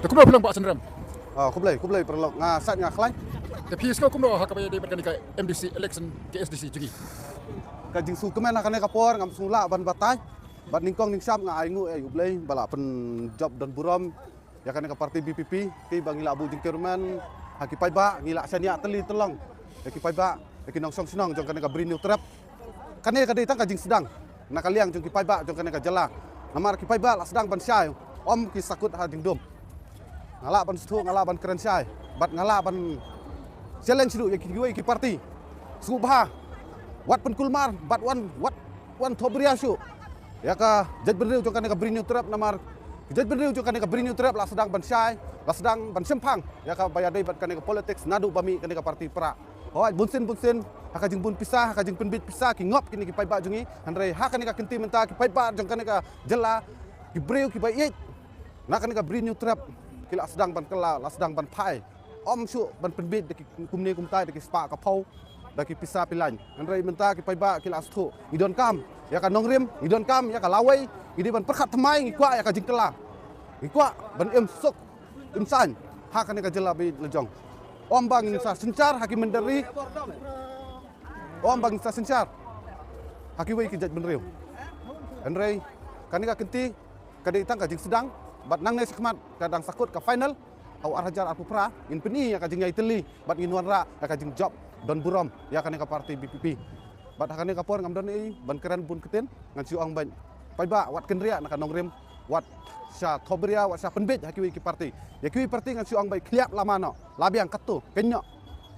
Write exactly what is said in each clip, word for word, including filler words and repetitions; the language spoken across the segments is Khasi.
Te kumno phi long Bah Sandram? Ah, khublei, khublei paralok, nga sait nga khlaiñ. Te phi sngew kumno ha kaba ïadei bad kane ka M D C election, K S D C jong ngi? Ka jingsngewkmen ha kane ka por ngam sngew lah ban batai. Bad nyngkong nyngshap nga ainguh ïa U Blei ba la pynjop don burom ïa kane ka party B P P, kiba ngi la buh jingkyrmen ha ki paidbah, ngi la shaniah tylli tyllong ïa ki paidbah, ïa ki nongshong shnong jong kane ka Bri Hynñiewtrep. Kane ka dei tang ka jingsdang na ka liang jong ki paidbah jong kane ka jylla. Namar ki paidbah la sdang ban shai, ym ki sahkut ha jingdum. Nga lah ban sngewthuh, nga lah ban kren shai, bad nga lah ban challenge ruh ïa kiwei ki party. Sngewbha wat pynkulmar bad wan, wat wan thohbria shuh ïa ka jaitbynriew jong kane ka Bri Hynñiewtrep, namar ka jaitbynriew jong kane ka Bri Hynñiewtrep la sdang ban shai, la sdang ban shemphang ïa kaba ïadei bad kane ka politics naduh ba mih kane ka party Prah. Hooid, bunsien bunsien ha ka jingbun pisa, ha ka jingpynbit pisa ki ngop kine ki paidbah jong ngi. Hynrei ha kane ka kynti mynta ki paidbah jong kane ka jylla, ki briew kiba ïeit na kane ka Bri Hynñiewtrep ki la sdang ban kylla, la sdang ban phai. Ym shuh ban pynbit da ki kumne kumtai, da ki spah ka phew, da ki pisa pylliang. Hynrei mynta ki paidbah ki la sngewthuh, ngi donkam ïa ka nongrim, ngi donkam ïa ka lawei, ngi dei ban pyrkhat thymmai, ngi kwah ïa ka jingkylla. Ngi kwah ban im suk im saiñ ha kane ka jylla ba ïeit la jong. Ym ba ngin sa synshar ha ki mynder ri, ym ba ngin sa synshar ha kiwei ki jaitbynriew. Hynrei kane ka kynti ka dei tang ka jingsdang, bad nangne shakhmat ka dang sahkut ka final ha u ar hajar arphew phra, ngin pyni ïa ka jingïaid tylli bad ngin wanrah ïa ka jingjop don burom ïa kane ka party B P P. Bad ha kane ka por ngam don ei ban kren bun ktien, ngan shu ong beit, paidbah wat kynriah na ka nongrim, wat sha thohbria, wat sha pynbit ha kiwei ki party. Ïa kiwei party ngan shu ong beit, khlieh lama noh, la biang katto, kynnoh.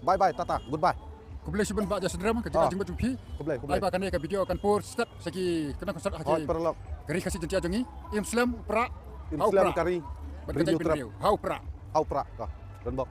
Bye bye, tata, goodbye. Khublei shibun Bah Jasindram, ka jingïaid jingmut jong phi. Khublei, khublei. Bye bye, kane ka video kan pur step sha ki kynnoh konsert ha ki, hooid paralok, ka ri Khasi Jaiñtia jong ngi. Im slem u Prah, im slem ka ri, bad ka jaitbynriew ha u Prah. Ha u Prah ka. Donbok.